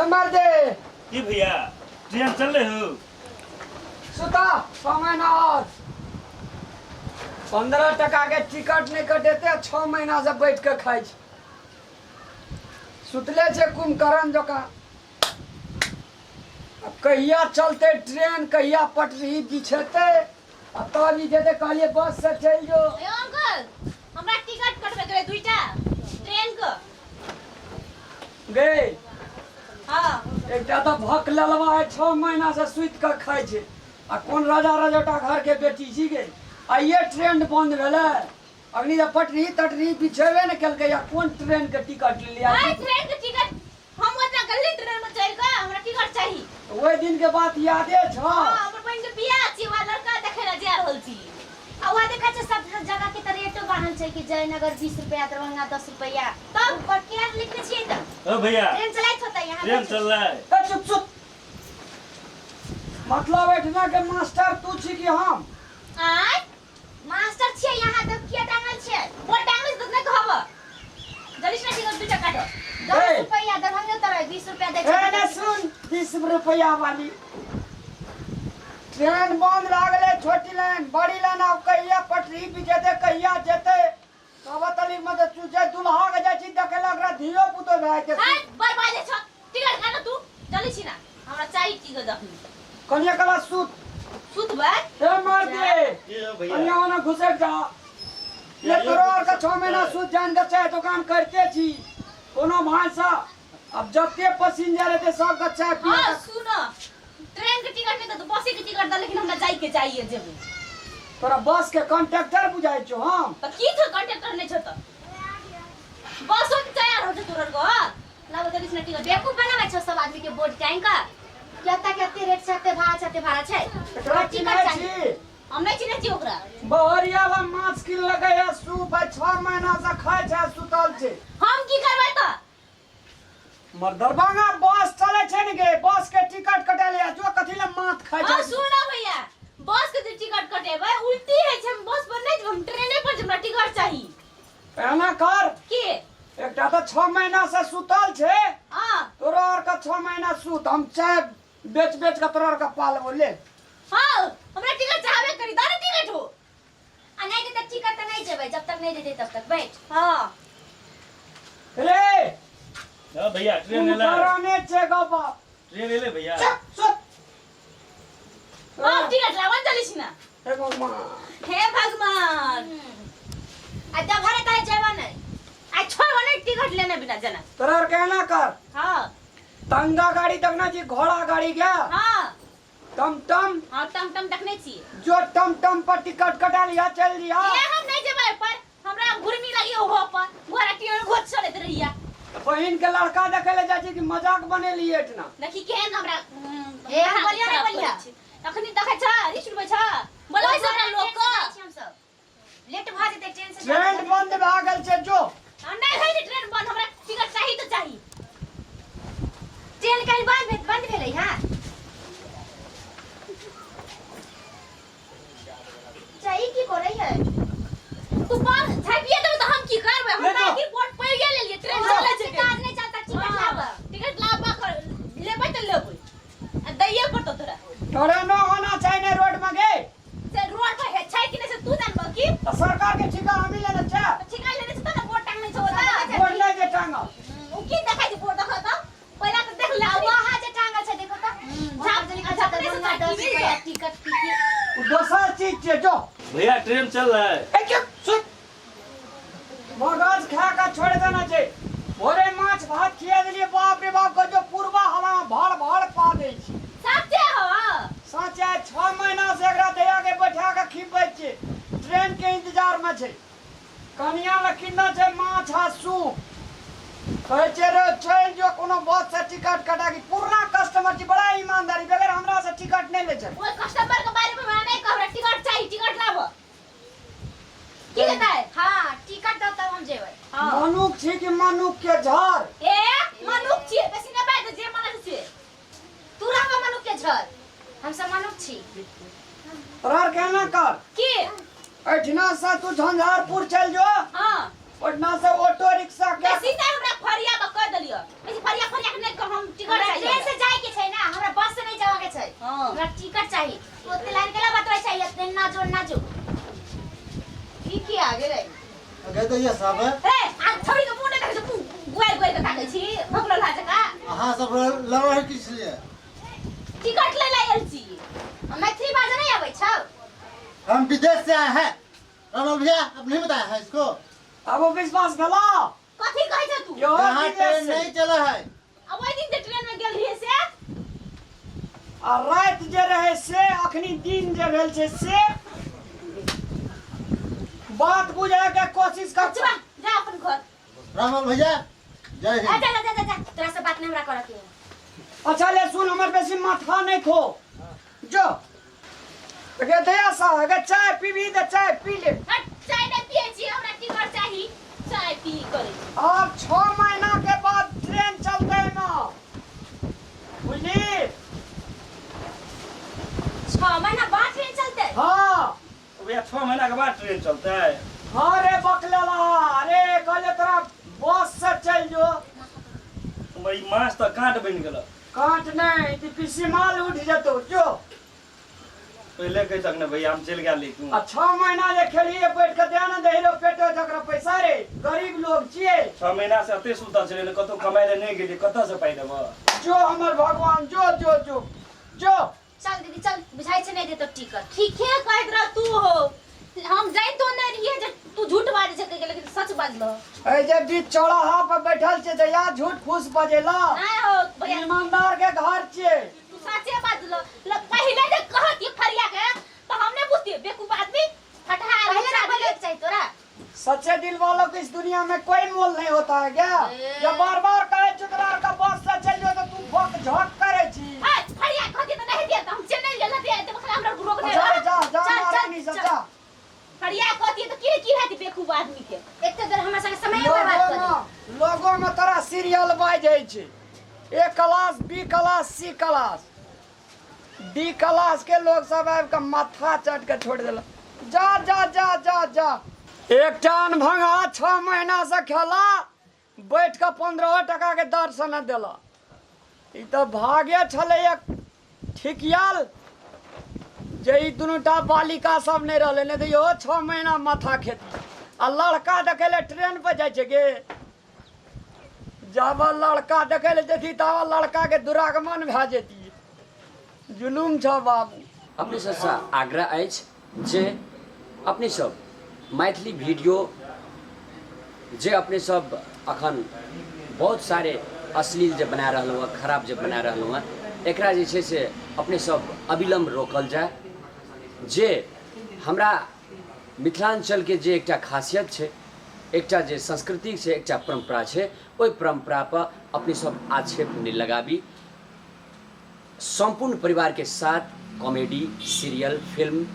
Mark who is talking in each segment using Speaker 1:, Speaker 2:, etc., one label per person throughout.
Speaker 1: हे मार दे।
Speaker 2: की भैया ट्रेन चल रहे हो?
Speaker 1: सुता 6 महीना और 15 टका के टिकट नहीं कटेते, 6 महीना से बैठ के खाइ छै, सुतले छै कुंभकर्ण जकाँ। अब कहिया चलते ट्रेन, कहिया पटरी बिछेते आ तब ई जेते। कहलिए बस से चलि जो।
Speaker 3: ए अंकल, हमरा टिकट कटबे करे दुईटा ट्रेन के।
Speaker 1: गे।
Speaker 3: हाँ।
Speaker 1: एकटा तऽ भक ललवा है, 6 महीना से सुति कऽ खाइ छै आ कोन राजा रजोटा घर के बेटी छी गे। आइये ट्रेन बंद भेलै, अखनी तऽ पटरी तटरी बिछेबे ने केलकै आ कोन ट्रेन के टिकट लेलियै?
Speaker 3: आइ ट्रेन के टिकट हम ओतना गली ट्रेन में चढ़ के हमरा टिकट चाही।
Speaker 1: ओहि दिन के बात यादे छौ?
Speaker 3: हाँ, हमर बहिन के बियाह छी, वहाँ लड़का देखे ला जा रहल छी।
Speaker 4: आ वहाँ देखै छै सब जगह के तऽ रेटो बढ़ल छै कि जयनगर 20 रुपया, दरभंगा 10 रुपया। तब ऊपर किया लिखने छियै तऽ?
Speaker 2: ओ भैया।
Speaker 4: ट्रेन चलाइत होतै यहाँ।
Speaker 2: ट्रेन चल रहा है।
Speaker 1: ए चुप चुप, मतलब एठना के मास्टर तू छी कि हम?
Speaker 3: आय।
Speaker 4: मास्टर छियै यहाँ तऽ किया टांगल छियै?
Speaker 3: बोर्ड टांगल छै तऽ नहि कहब। जल्दी से टिकट दुईटा काटो।
Speaker 4: दस
Speaker 1: ए।
Speaker 4: रुपया दरभंगा तर 20 रुपया दै
Speaker 1: ए
Speaker 4: छै।
Speaker 1: ने सुन, 20 रुपया वाली ट्रेन बंद भए गेलै, छोटी लाइन बड़ी लाइन। आब कहिया पटरी बिछेतै, कहिया जेतै? कहबऽ तनी मतलब तू जे दुल्हा के जाइ छी देखे ला, ओकरा धियो पुतो भए जेतै।
Speaker 3: हाय, बर्बाद छौ। टिकट काटो तू जल्दी छी ना, हमरा चाही टिकट अखनी।
Speaker 1: कनिया कला सुत।
Speaker 3: सुतबै।
Speaker 1: हे मार दे।
Speaker 2: की हो भैया?
Speaker 1: कनिया ओना घुसक जा ये तोरो आर के 6 महीना सुत जान के चाय दुकान करते छी कोनो भाषा। अब जते पैसेंजर हेतै सबके चाय पिए।
Speaker 3: हाँ सुन, ट्रेन के टिकट नहीं तो बसे के टिकट द, लेकिन हमरा जाई के चाहिए जेबे।
Speaker 1: तोरा बस के कंडक्टर बुझाइ छौ हम?
Speaker 3: त की छ, कंडक्टर नहीं छ त बसो के तैयार हो छ तोरर को। लाबो जल्दी से टिकट।
Speaker 4: बेवकूफ बनाबै छौ सब आदमी के बोर्ड टांगि कऽ। कते कते रेट छै, कते भाड़ा छै, कते भाड़ा छै।
Speaker 1: एकरा
Speaker 4: टिकट
Speaker 1: चिन्है
Speaker 4: चाही।
Speaker 1: छी?
Speaker 3: हम नहीं चिन्है छी ओकरा।
Speaker 1: बहरिया वाला माछ किन लगे है सूप है, 6 महीना से खाइ छै, सुतल छै।
Speaker 3: हम की करबै त?
Speaker 1: मर दरभंगा बस चले छै ने गे, बस के टिकट कटा लिया जो, कथी ले माथ खाइ
Speaker 3: हाँ
Speaker 1: छै?
Speaker 3: सुन भैया, बस के जे टिकट कटेबै उल्टी है छै। हम बस पर नहीं जेबै, हम ट्रेने पर जेबै, हमरा टिकट चाही।
Speaker 1: एना कर।
Speaker 3: के?
Speaker 1: एकटा तऽ 6 महीना से सुतल छै।
Speaker 3: हाँ।
Speaker 1: तोरो आर के 6 महीना सुत, हम चाय बेच बेच के तोरा आर के पालबो ले।
Speaker 3: हाँ, हमरा टिकट चाहबे करी, दाने टिकट हो।
Speaker 4: आ नहीं देते टिकट तऽ नहीं जेबै, जब तक नहीं देते तब तक बैठ।
Speaker 3: हाँ।
Speaker 1: रे।
Speaker 2: हाँ भैया, ट्रेन एलै।
Speaker 1: कुम्हरने छै गप।
Speaker 2: ट्रेन एलै भैया।
Speaker 1: चुप चुप।
Speaker 3: हाँ, टिकट लावन चली छी ना।
Speaker 1: हे भगवान।
Speaker 3: हे भगवान।
Speaker 4: आ जब भरे तारे जेबा नहीं।
Speaker 3: आ छोड़ नहीं टिकट लेने बिना जाना।
Speaker 1: तोरा आर के एना कर।
Speaker 3: हाँ।
Speaker 1: तंगा गाड़ी देखना छी, घोड़ा गाड़ी गया?
Speaker 3: हाँ।
Speaker 1: टमटम?
Speaker 3: हाँ, टम टम देखने छी।
Speaker 1: जो टमटम पर टिकट कटा लिया, चल लिया।
Speaker 3: ए हम नहीं जेबै पर, हमरा घुरमी लगी ओहो पर घोड़ा टियर घोट चलैत रहिया।
Speaker 1: बहिन के लड़का देखे ले जाइ छी कि मजाक बनेलिए एठना?
Speaker 3: देखी केहन हमरा
Speaker 4: ए, हम बोलिया नहीं बोलिया।
Speaker 3: अखनी देखै छ, रिस उठबै छ, बोलबै सबटा लोक के।
Speaker 4: हम सब लेट भऽ जेतै ट्रेन से।
Speaker 1: ट्रेन बंद भए गेल छै, जो।
Speaker 3: हम नहीं होइ छै ट्रेन बंद, हमरा टिकट चाही तऽ चाही।
Speaker 4: ट्रेन कहीं बंद भेलै? हाँ चाही की बोलै है?
Speaker 3: तू पर झापिए देबै तऽ हम की करबै? हम
Speaker 1: ले जाओ।
Speaker 3: की बोट पैर लेलिए, ट्रेन चलै छै।
Speaker 4: काज नहीं चलता, टिकट लाब।
Speaker 3: टिकट लाबा कर, लेबै तऽ लेबै आ दैये पड़तौ तोरा।
Speaker 1: ट्रेनो होना चाहिए ने रोड में गे।
Speaker 3: से रोड पर है छै कि नहीं से तू जानबो की?
Speaker 1: तऽ सरकार के ठिका हमी लेने छै।
Speaker 3: ठिका लेने छै तऽ ने बोर्ड टांगने छौ ओतऽ।
Speaker 1: बोर्ड नहि जे टांगल।
Speaker 3: उ की देखै छै बोर्ड? देखो तऽ पहिला तऽ देख ले।
Speaker 4: वहाँ जे टांगल छै देखो तऽ।
Speaker 3: झाप
Speaker 4: झाप
Speaker 3: झापने से
Speaker 4: दरभंगा
Speaker 3: चाटी
Speaker 4: 10
Speaker 3: मिल
Speaker 4: रुपया
Speaker 3: जाए।
Speaker 4: Ticket ticket.
Speaker 1: ओ दोसर चीज छै, जो।
Speaker 2: भैया, ट्रेन चल रहा है।
Speaker 1: ए चुप सुत, मगज खा के छोड़ देना छै। भोरे माछ भात खिया देलिए, बाप रे बाप, गजो पूर्वा हवा में भड़ भड़ पा दै छी।
Speaker 3: साचे हवा।
Speaker 1: साँचे, 6 महीना से एकरा दया के बैठा के खिबै छियै, ट्रेन के इंतजार में छै। कनिया लए किनने छै माछ आ सूप, कहै छै रे चलि जो कोनो बस से टिकट कटा के। पुरना कस्टमर छी, बड़ा ईमानदारी, बगैर हमरा से टिकट नहि लै छै।
Speaker 3: ओइ कस्टमर के बारे में हमरा नहीं कहब, टिकट चाहिए, टिकट लाबो। की देता है?
Speaker 4: हाँ, टिकट दो तब हम जेबै।
Speaker 3: हाँ।
Speaker 1: मनुख छी कि मनुख के झड़?
Speaker 3: ए मनुख छियै, बेसी नहि बाजि जे मन छै।
Speaker 4: तू रहबा मनुख के झड़, हम सब मनुख छी।
Speaker 1: तोरा केना कर।
Speaker 3: की?
Speaker 1: एहिठिना से तू झंझारपुर चलि जो।
Speaker 3: हाँ।
Speaker 1: ओहिठिना से ऑटो रिक्शा के
Speaker 3: बेसी नहि, हमरा फरिया में कह देलियै। लिअ। बेसी फरिया फरिया के नहि कह, हम टिकट
Speaker 4: हमरा
Speaker 3: चाहिए।
Speaker 4: ट्रेन से जाए के छै ना, हमरा बस से नहीं जावे के छै।
Speaker 3: हाँ।
Speaker 4: हमरा टिकट चाही। तू ओते लाइन केला बतबै छै, एते ना जो ना जो।
Speaker 3: ई की आ गेलै?
Speaker 5: गए तो ये सब
Speaker 3: ए, आ छौड़ी के मुँह नहि देखै छै, मुँह गुआरि गुआरि के ताकै छी, भकलोला जकाँ।
Speaker 5: अहाँ सब लड़ रहे किस लिए?
Speaker 3: टिकट लै लए आयल छी।
Speaker 4: हम मैथिली बाजऽ नहीं आबै छौ?
Speaker 5: हम विदेश से आए हैं रामलाल भैया, अब नहीं बताया है इसको।
Speaker 1: आब ओ विश्वास भेला?
Speaker 3: कथी कहै छ तू?
Speaker 1: यो
Speaker 5: यहाँ
Speaker 1: विदेश
Speaker 5: ट्रेन
Speaker 1: से।
Speaker 5: नहीं चला है।
Speaker 3: आ ओहि दिन जे ट्रेन में गेल रहियै से?
Speaker 1: आ राति जे रहै से अखनी दिन जे भेल छै से बात बुझै के कोशिश कर।
Speaker 3: चुप जा अपन घर।
Speaker 5: रामलाल भैया जय
Speaker 4: ए,
Speaker 5: हिंद।
Speaker 4: जा जा जा जा, जा तोरा से बात नहीं हमरा करऽ के है।
Speaker 1: अच्छा ले सुन, हमर बेसी माथा नहीं खो। जो अगे दया सा अगे चाय पीबी तऽ चाय पी ले।
Speaker 3: हट, चाय नहि पियै छी, हमरा टिकट चाही। चाय पी करै छी।
Speaker 1: आब 6 महीना के बाद ट्रेन चलते ना, बुझली?
Speaker 4: 6 महीना बाद ट्रेन चलते?
Speaker 1: हाँ।
Speaker 2: भैया 6 महीना के बाद ट्रेन चलते?
Speaker 1: हाँ रे बकलेला, अरे कहले तोरा बस से चल जो।
Speaker 2: ई माछ तऽ काँट बनि गेल।
Speaker 1: काँट नहीं, ई पीसी माल उठ जेतो जो।
Speaker 2: पहिले कहि तक ने भैया, हम चलि गेल रही।
Speaker 1: आ 6 महीना जे खेलिए बैठ के दे ने दही रो पेटो जकरा पैसा रे, गरीब लोग छियै।
Speaker 2: 6 महीना से एते सुतल छलियै, कतौ कमाइ लए नहि गेलियै, कतऽ से पाइ देबऽ?
Speaker 1: जो हमर भगवान, जो जो जो जो।
Speaker 4: चल दीदी चल, बुझाइ छै नहि देतो टिकट।
Speaker 3: ठीके कहैत रह तू हो, हम जानितो नहि रहियै जे तू झूठ बाजै छै कहिके, लेकिन सच बाजलह।
Speaker 1: ए जे बीच चौराहा पर बैठल छै जया झूठ फूस बजेला।
Speaker 3: नहि हो भैया,
Speaker 1: ईमानदार के घर छियै।
Speaker 3: तू सचे बाजलह। पहिले जे कहतियै फरिया के तऽ हम नहि बुझतियै, बेवकूफ आदमी फटहा आदमी।
Speaker 4: पहिले ना बोले के चाही तोरा।
Speaker 1: सच्चे दिल वालों को इस दुनिया में कोई मोल नहीं होता है क्या? जब बार बार कहे चुतरार का बस से चल जाओ तो तू भक झक करे छी।
Speaker 3: ए, फरिया कहतियै तऽ नहि दियै, तऽ हम चलि नहि गेल रहतियै, तऽ बखला हमरा रोकने
Speaker 1: जा
Speaker 3: रह।
Speaker 1: जा जा।
Speaker 4: चल, चल,
Speaker 1: महारानी सब
Speaker 4: चल।
Speaker 1: जा।
Speaker 3: फरिया कहतियै तऽ की की हेतै बेवकूफ आदमी के?
Speaker 4: एते देर हमरा संगे समय बर्बाद
Speaker 1: लोगो
Speaker 4: कर
Speaker 1: में लोगो में तोरा सीरियल बाज जाइ छै, A class B class C class D class के लोग सब आबि कऽ माथा चाट के छोड़ि देलक। जा जा जा जा जा। एकटा अनभंगा 6 महीना से खेला बैठ कऽ 15 टका के दर से नहि देलक। ई तऽ भागे छलै ठिकियल जे ई दुनूटा बालिका सब नहि रहलै, नहि तऽ इहो 6 महीना माथा खेती। आ लड़का देखै लए ट्रेन पर जाइ छै गे, जब लड़का देखै लए जेती तब लड़का के दुरागमन भए जेती। जुलूम छौ बाबू।
Speaker 6: अपने सबसँ आग्रह अछि जे अपने सब मैथिली वीडियो जे अपने सब अखन बहुत सारे अश्लील जे बना रहलहुँ हँ, खराब जे बना रहलहुँ हँ, एकरा जे छै से अपने सब अविलम्ब रोकल जाय। जे हमरा मिथिलाञ्चलके जे एकटा खासियत छै, एकटा जे संस्कृति छै, एकटा परम्परा छै, ओहि परम्परापर अपने सब आक्षेप नहि लगाबी। सम्पूर्ण परिवारके साथ कॉमेडी सीरियल फिल्म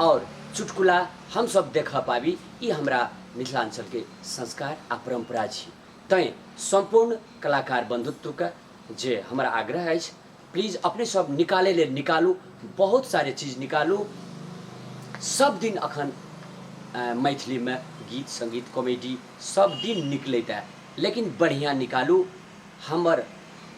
Speaker 6: आओर चुटकुला हमसब देखऽ पाबी, ई हमरा मिथिलाञ्चलके संस्कार आ परम्परा छी। तैँ सम्पूर्ण कलाकार बन्धुत्वके जे हमर आग्रह अछि, प्लीज अपने सब निकालै लेल निकालू, बहुत सारे चीज निकालू। सब दिन अखन मैथिलीमे गीत सङ्गीत कॉमेडी सब दिन निकलैत है, लेकिन बढ़िआँ निकालू। हमर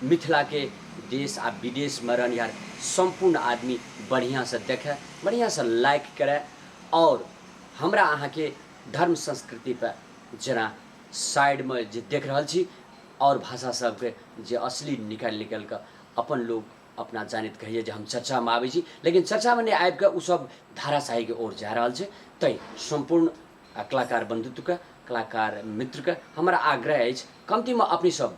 Speaker 6: मिथिलाके देश आ विदेशमे रहनिहार सम्पूर्ण आदमी बढ़िआँसँ देखै, बढ़िआँसँ लाइक करै आओर हमरा अहाँके धर्म संस्कृतिपर जेना साइडमे जे देख रहल छी आओर भाषा सबके जे अश्लील निकालि निकालि कऽ अपन लोक अपना जानैत कहैए जे हम चर्चामे आबै छी, लेकिन चर्चामे नहि आबिकऽ ओसब धाराशाहीके ओर जा रहल छै। तैँ सम्पूर्ण कलाकार बन्धुत्वके, कलाकार मित्रके हमर आग्रह अछि, कम्तीमे अपने सब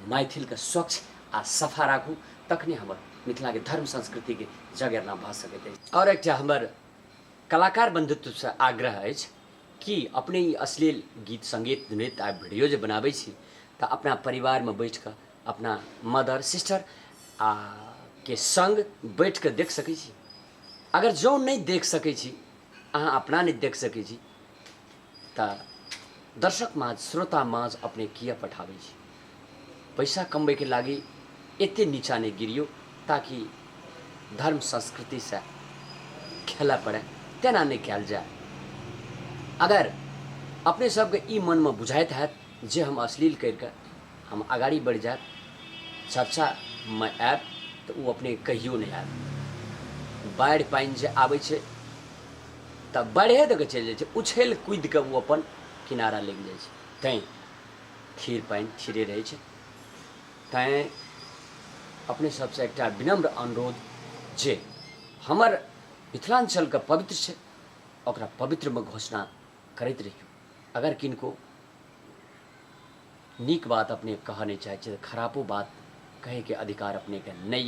Speaker 6: मैथिलके स्वच्छ आ सफा राखू, तखने हमर मिथिलाके धर्म संस्कृतिके जगेरना भऽ सकैत अछि। आओर एकटा हमर कलाकार बन्धुत्वसँ आग्रह अछि कि अपने ई अश्लील गीत सङ्गीत नृत्य आ वीडियो जे बनाबै छी तऽ अपना परिवारमे बैठि कऽ अपना मदर सिस्टर आ के सङ्ग बैठि कऽ देख सकै छी। अगर जँ नहि देख सकै छी, अहाँ अपना नहि देख सकै छी, तऽ दर्शक माझ श्रोता माझ अपने किया पठाबै छी? पैसा कमबैके लागि एते नीचा नहि गिरियौ ताकि धर्म संस्कृतिसँ खेलऽ पड़ै, तेना नहि कयल जाय। अगर अपने सबके ई मनमे बुझाइत हैत जे हम अश्लील करिके हम अगाडि बढ़ि जायब चर्चामे आयब तऽ ओ अपने कहियो नहि आयब बाढ़ि पानि जे आबै छै तऽ बाढ़िए दऽ कऽ चलि जाइ छै उछलि कूदि कऽ ओ अपन किनारा लागि जाइ छै तैँ थिर पानि थिरे रहै छै तैँ अपने सबसँ एकटा विनम्र अनुरोध जे हमर मिथिलाञ्चलके पवित्र छै ओकरा पवित्रमे घोषणा करैत रहियौ अगर किनको नीक बात अपने कहऽ नहि चाहै छियै तऽ खरापो बात कहैके अधिकार अपनेके नहि।